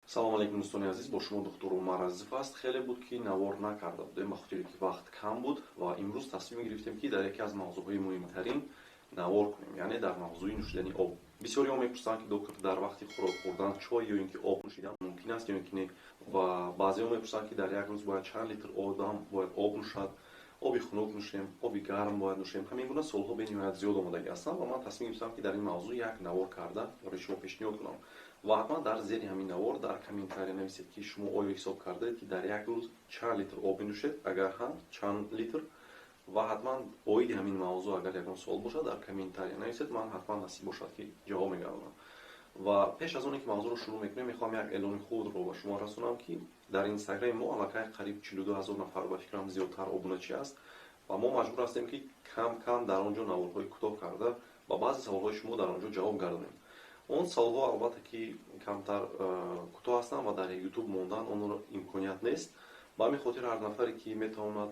Салом алейкум, дӯстони азиз, бо шумо доктор Умар Азизов аст. Хеле буд, ки навор накарда будем, ба хотире ки вақт кам буд, ва имрӯз тасмим гирифтем, ки дар яке аз мавзӯъҳои муҳимтарин навор кунем, яъне дар мавзӯи нӯшидани об. Бисёриҳо мепурсанд, ки доктор, дар вақти хӯрок хӯрдан чой ё ин ки об нӯшидан мумкин аст ё ин ки не? Ва баъзеҳо мепурсанд, ки дар як рӯз бояд чанд литр одам бояд об нӯшад, оби хунук нӯшем, оби гарм бояд нӯшем? Ҳамин гуна суолҳо бениҳоят зиёд омодагӣ ҳастанд ва ман тасмим гирифтам, ки дар ин мавзӯъ як навор карда барои шумо пешниҳод кунам. Ва ҳатман дар зери ҳамин навор дар комментария нависед, ки шумо оё ҳисоб кардаед, ки дар як рӯз чанд литр об менӯшед, агар ҳам, чанд литр. Ва ҳатман оиди ҳамин мавзӯъ агар ягон суол бошад, дар комментария нависед, ман ҳатман насиб бошад, ки ҷавоб мегардонам. Ва пеш аз оне ки мавзӯъро шурӯъ мекунем, мехоҳам як эълони худро ба шумо расонам, ки дар Инстаграми мо аллакай қариб 42 000 нафар, ба фикрам, зиёдтар обуначӣ аст ва мо маҷбур ҳастем, ки кам кам дар он ҷо наворҳои кӯтоҳ карда ба баъзе саволҳои шумо дар он ҷо ҷавоб гардонем. Он саволҳо албатта ки камтар кӯтоҳ ҳастанд ва дар Ютуб мондан онро имконият нест. Ба ҳамин хотир ҳар нафаре ки метавонад,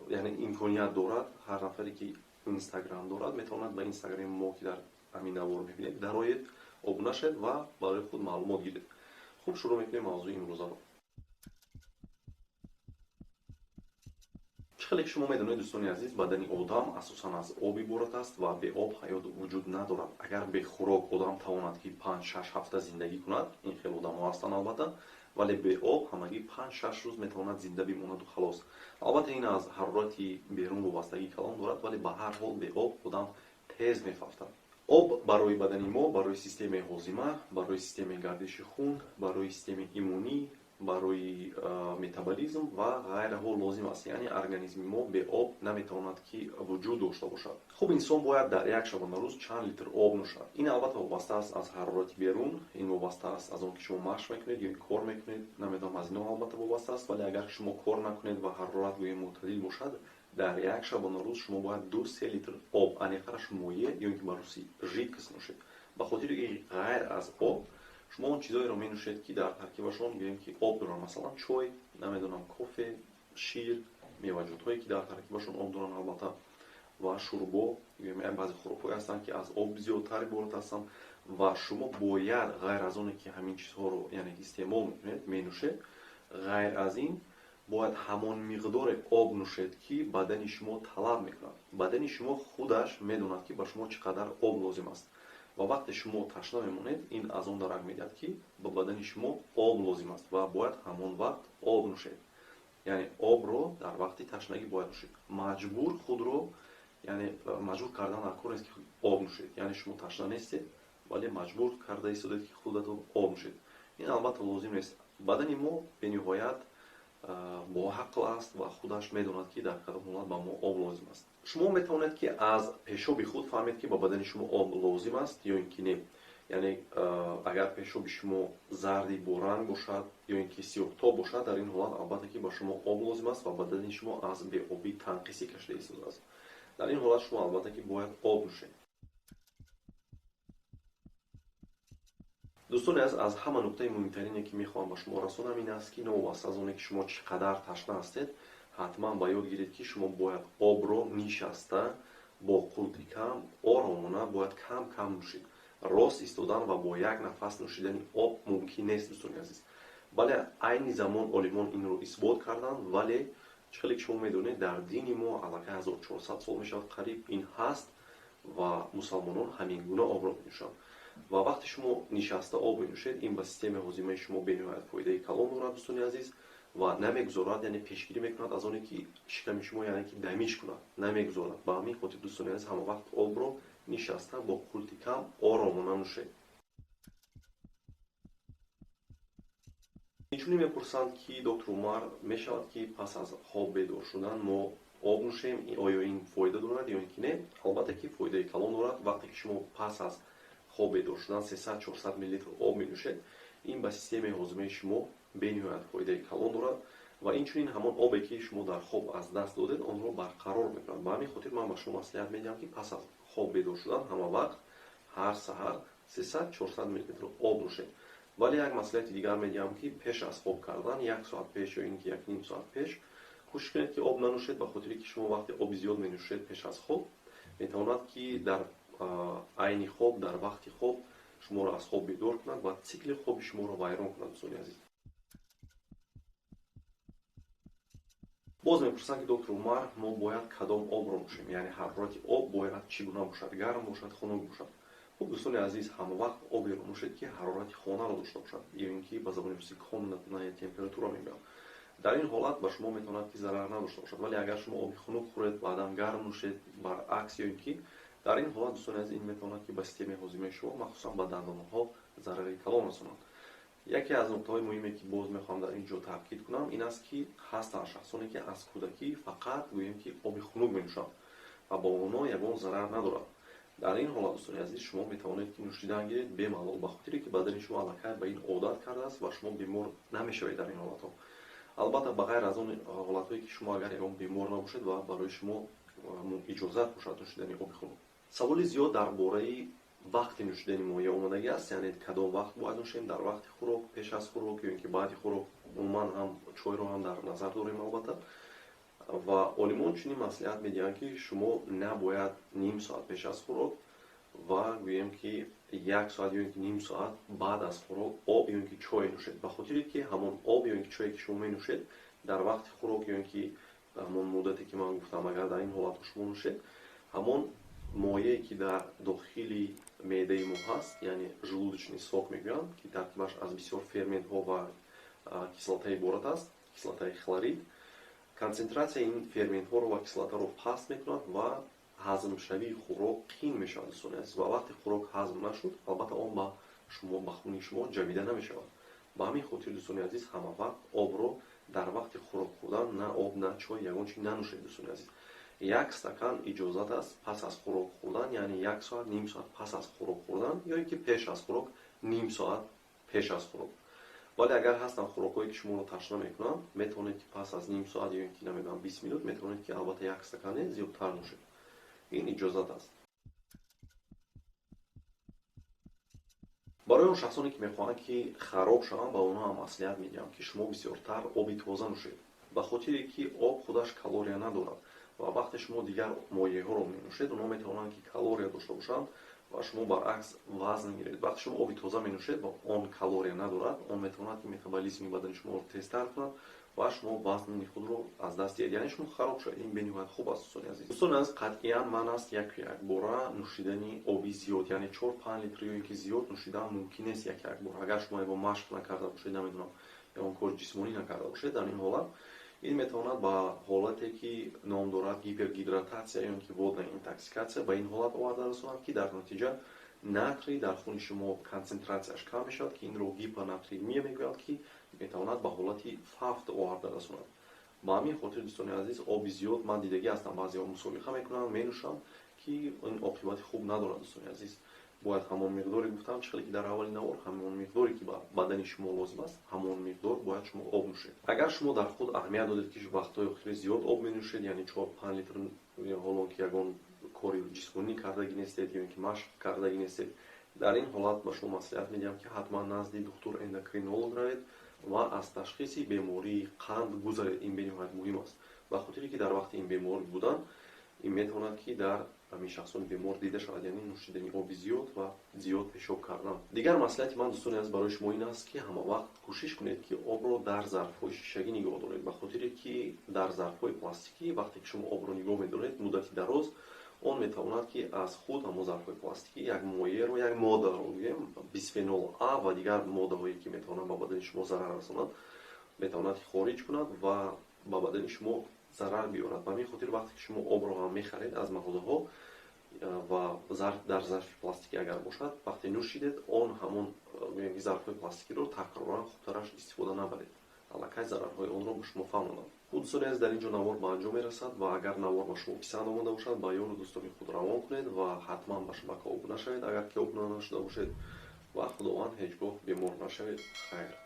яъне имконият дорад, ҳар нафаре ки Инстаграм дорад, метавонад ба Инстаграми мо, ки дар ҳамин навор мебинед, дароед, обуна шавед ва барои худ маълумот гиред. Хуб, шурӯъ мекунем мавзӯи имрӯзаро. Чӣ хеле ки шумо медонед, дӯстони азиз, бадани одам асосан аз об иборат аст ва бе об ҳаёт вуҷуд надорад. Агар бе хӯрок одам тавонад, ки 5-6 ҳафта зиндагӣ кунад, ин хел одамо ҳастанд албатта, вале бе об ҳамагӣ 5-6 рӯз метавонад зинда бимонаду халос. Албатта, ин аз ҳарорати берун вобастагии калон дорад, вале ба ҳар ҳол бе об одам тез мефавтад. Об барои бадани мо, барои системаи ҳозима, барои системаи гардиши хун, барои системаи иммунӣ, барои метаболизм ва ғайраҳо лозим аст. Яъне организми мо бе об наметавонад, ки вуҷуд дошта бошад. Хуб, инсон бояд дар як шабонарӯз чанд литр об нӯшад? Ин албатта вобаста аст аз ҳарорати берун, ин вобаста аст аз он ки шумо машқ мекунед ё кор мекунед, намедонам, аз ино албатта вобаста аст. Вале агар шумо кор накунед ва ҳарорат гӯем мӯътадил бошад, дар як шабонарӯз шумо бояд 2-3 литр об, аниқтараш моеъ ё ин ки ба русӣ жидкость нӯшед. Ба хотири ки ғайр аз об шумо он чизҳоеро менӯшед, ки дар таркибашон гӯем ки об доранд, масалан чой, намедонам, кофе, шир, меваҷотҳое, ки дар таркибашон об доранд албатта, ва шӯрбо, гӯем баъзе хӯрокҳое ҳастанд, ки аз об зиёдтар иборат ҳастанд. Ва шумо бояд ғайр аз оне ки ҳамин чизҳоро, яъне истеъмол мекунед, менӯшед, ғайр аз ин бояд ҳамон миқдоре об нӯшед, ки бадани шумо талаб мекунад. Бадани шумо худаш медонад, ки ба шумо чӣ қадар об лозим аст. Ва вақте шумо ташна мемонед, ин аз он дарак медиҳад, ки ба бадани шумо об лозим аст ва бояд ҳамон вақт об нӯшед. Яъне обро дар вақти ташнагӣ бояд нӯшед. Маҷбур худро, яъне маҷбур кардан дар кор нест, ки об нӯшед. Яъне шумо ташна нестед, вале маҷбур карда истодед, ки худатон об нӯшед. Ин албатта лозим нест. Бадани мо бениҳоят боақл аст ва худаш медонад, ки дар кадом ҳолат ба мо об лозим аст. Шумо метавонед, ки аз пешоби худ фаҳмед, ки ба бадани шумо об лозим аст ё ин ки не. Яъне агар пешоби шумо зарди боранг бошад ё ин ки сиёҳтоб бошад, дар ин ҳолат албатта ки ба шумо об лозим аст ва бадани шумо аз беобӣ танқисӣ кашида истодааст. Дар ин ҳолат шумо албатта ки бояд об нӯшед. Дӯстони азиз, аз ҳама нуқтаи муҳимтарине, ки мехоҳам ба шумо расонам, ин аст, ки новобаста аз оне ки шумо чӣ қадар ташна ҳастед, ҳатман ба ёд гиред, ки шумо бояд обро нишаста, бо қулти кам, оромона бояд кам кам нӯшед. Рост истодан ва бо як нафас нӯшидани об мумкин нест, дӯстони азиз. Бале, айни замон олимон инро исбот карданд, вале чӣ хеле ки шумо медонед, дар дини мо аллакай 1400 сол мешавад қариб ин ҳаст ва мусалмонон ҳамин гуна обро менӯшанд. Ва вақте шумо нишаста об менӯшед, ин ба системаи ҳозимаи шумо бениҳоят фоидаи калон дорад, дӯстони азиз, ва намегузорад, яъне пешгирӣ мекунад аз оне ки шиками шумо, яъне ки дамиш кунад, намегузорад. Ба ҳамин хотир, дӯстони азиз, ҳама вақт обро нишаста, бо қулти кам, оромона нӯшед. Инчунин мепурсанд, ки доктор Умар, мешавад, ки пас аз хоб бедор шудан мо об нӯшем, оё ин фоида дорад ё ин ки не? Албатта ки фоидаи калон дорад. Вақте ки шумо пас аз хоб бедор шудан 300-400 миллилитр об менӯшед, ин ба системаи ҳозимаи шумо бениҳоят фоидаи калон дорад ва инчунин ҳамон обе, ки шумо дар хоб аз даст додед, онро барқарор мекунад. Ба ҳамин хотир ман ба шумо маслиҳат медиҳам, ки пас аз хоб бедор шудан ҳама вақт, ҳар саҳар 300-400 миллилитр об нӯшед. Вале як маслиҳати дигар медиҳам, ки пеш аз хоб кардан, як соат пеш ё ин ки як ним соат пеш, кӯшиш кунед, ки об нанӯшед, ба хотире ки шумо вақте оби зиёд менӯшед пеш аз хоб, метавонад, ки дар айни хоб, дар вақти хоб шуморо аз хоб бедор кунад ва цикли хоби шуморо вайрон кунад, дӯстони азиз. Боз мепурсанд, ки доктор Умар, мо бояд кадом обро нӯшем, яъне ҳарорати об бояд чӣ гуна бошад, гарм бошад, хунук бошад? Хуб, дӯстони азиз, ҳамавақт оберо нӯшед, ки ҳарорати хонаро дошта бошад, ё ин ки ба забони русӣ комнатная температура мегӯянд. Дар ин ҳолат ба шумо метавонад, ки зарар надошта бошад, вале агар шумо оби хунук хӯред, баъдан гарм нӯшед, баръакс, ё ин ки дар ин ҳолат, дӯстони азиз, ин метавонад, ки ба системаи ҳозимаи шумо, махсусан ба дандонҳо, зарари калон расонад. Яке аз нуқтаҳои муҳиме, ки боз мехоҳам дар ин ҷо таъкид кунам, ин аст, ки ҳастанд шахсоне, ки аз кӯдакӣ фақат, гӯем ки, оби хунук менӯшанд ва ба онҳо ягон зарар надорад. Дар ин ҳолат, дӯстони азиз, шумо метавонед, ки нӯшидан гиред бемалол, ба хотире ки бадани шумо аллакай ба ин одат кардааст ва шумо бемор намешавед дар ин ҳолатҳо. Албатта, ба ғайр аз он ҳолатҳое, ки шумо агар ягон бемор набошед ва барои шумо иҷозат бошад нӯшидани оби хунук. Саволи зиёд дар бораи вақти нӯшидани моеъ омадагӣ аст, яъне кадом вақт бояд нӯшем: дар вақти хӯрок, пеш аз хӯрок ё ин ки баъди хӯрок. Умуман ҳам чойро ҳам дар назар дорем, албатта. Ва олимон чунин маслиҳат медиҳанд, ки шумо набояд ним соат пеш аз хӯрок ва, гӯем ки, як соат ё ин ки ним соат баъд аз хӯрок об ё ин ки чой нӯшед, ба хотире ки ҳамон об ё ин ки чое, ки шумо менӯшед дар вақти хӯрок ё ин ки ҳамон муддате, ки ман гуфтам, агар дар ин ҳолатҳо шумо нӯшед, ҳамон моее, ки дар дохили меъдаи мо ҳаст, яъне желудочный сок мегӯянд, ки таркибаш аз бисёр ферментҳо ва кислота иборат аст, кислотаи хлорид, консентратсияи ин ферментҳоро ва кислотаро паст мекунад ва ҳазмшавии хӯрок қин мешавад, дӯстони азиз. Ва вақте хӯрок ҳазм нашуд, албатта, он ба шумо, ба хуни шумо ҷавида намешавад. Ба ҳамин хотир, дӯстони азиз, ҳама вақт обро дар вақти хӯрок хӯрдан на об, на чой, ягон чи нанӯшед, дӯстони азиз. Як стакан иҷозат аст пас аз хӯрок хӯрдан, яъне як соат, ним соат пас аз хӯрок хӯрдан ё ин ки пеш аз хӯрок, ним соат пеш аз хӯрок. Вале агар ҳастанд хӯрокҳое, ки шуморо ташна мекунанд, метавонед, ки пас аз ним соат ё ин ки, намедонам, 20 минут метавонед, ки албатта як стакане зиёдтар нӯшед, ин иҷозат аст. Барои он шахсоне, ки мехоҳанд, ки хароб шаванд, ба онҳо ҳам маслиҳат медиҳам, ки шумо бисёртар оби тоза нӯшед, ба хотире ки об худаш калория надорад ва вақте шумо дигар моеъҳоро менӯшед, онҳо метавонанд, ки калория дошта бошанд ва шумо баръакс вазн гиред. Вақте шумо оби тоза менӯшед ва он калория надорад, он метавонад, ки метаболизми бадани шуморо тезтар кунад ва шумо вазни худро аз даст диҳед, яъне шумо хароб шавед. Ин бениҳоят хуб аст, дӯстони азиз. Дӯстони азиз, қатъиян манъ аст яку якбора нӯшидани оби зиёд, яъне 4-5 литр ё ин ки зиёд нӯшидан мумкин нест як якбор, агар шумо ягон машқ накарда бошед, намедонам, ягон кори ҷисмонӣ накарда бошед. Дар ин ҳолат ин метавонад ба ҳолате, ки ном дорад гипергидрататсия ё ин ки водная интоксикатсия, ба ин ҳолат оварда расонад, ки дар натиҷа натрий дар хуни шумо консентратсияш кам мешавад, ки инро гипонатриемия мегӯянд, ки метавонад ба ҳолати фавт оварда расонад. Ба ҳамин хотир, дӯстони азиз, оби зиёд, ман дидагӣ ҳастам, баъзеҳо мусобиқа мекунанд, менӯшанд, ки ин оқибати хуб надорад. Дӯстони азиз, бояд ҳамон миқдоре, гуфтам, чӣ хеле ки дар аввали навор, ҳамон миқдоре, ки ба бадани шумо лозим аст, ҳамон миқдор бояд шумо об нӯшед. Агар шумо дар худ аҳамият додед, ки вақтҳои охири зиёд об менӯшед, яъне 4-5 литр, ҳоло ки ягон кори ҷисмонӣ кардагӣ нестед ё ин ки машқ кардагӣ нестед, дар ин ҳолат ба шумо маслиҳат медиҳам, ки ҳатман назди духтур эндокринолог равед ва аз ташхиси бемории қанд гузаред. Ин бениҳоят муҳим аст, ба хотире ки дар вақти ин беморӣ будан ин метавонад, ки дар ҳамин шахсони бемор дида шавад, яъне нӯшидани оби зиёд ва зиёд пешоб кардан. Дигар маслиҳати ман, дӯстони азиз, барои шумо ин аст, ки ҳамавақт кӯшиш кунед, ки обро дар зарфҳои шишагӣ нигоҳ доред, ба хотире ки дар зарфҳои пластикӣ вақте ки шумо обро нигоҳ медоред муддати дароз, он метавонад, ки аз худ ҳамон зарфҳои пластикӣ як моеъро, як моддаро, гӯем, бисфенол А ва дигар моддаҳое, ки метавонанд ба бадани шумо зарар расонанд, метавонад хориҷ кунад ва ба бадани шумо зарар биёрад. Ба ҳамин хотир, вақте ки шумо обро ҳам мехаред аз мағозаҳо ва дар зарфи пластикӣ агар бошад, вақте нӯшидед, он ҳамон зарфҳои пластикиро такроран хубтараш истифода набаред. Аллакай зарарҳои онро ба шумо фаҳмонам. Хуб, дӯстони азиз, дар ин ҷо навор ба анҷом мерасад ва агар навор ба шумо писанд омада бошад, ба ёру дӯстони худ равон кунед ва ҳатман ба шабака обуна шавед, агар ки обуна нашуда бошед, ва Худованд, ҳеҷ гоҳ бемор нашавед. Хайр.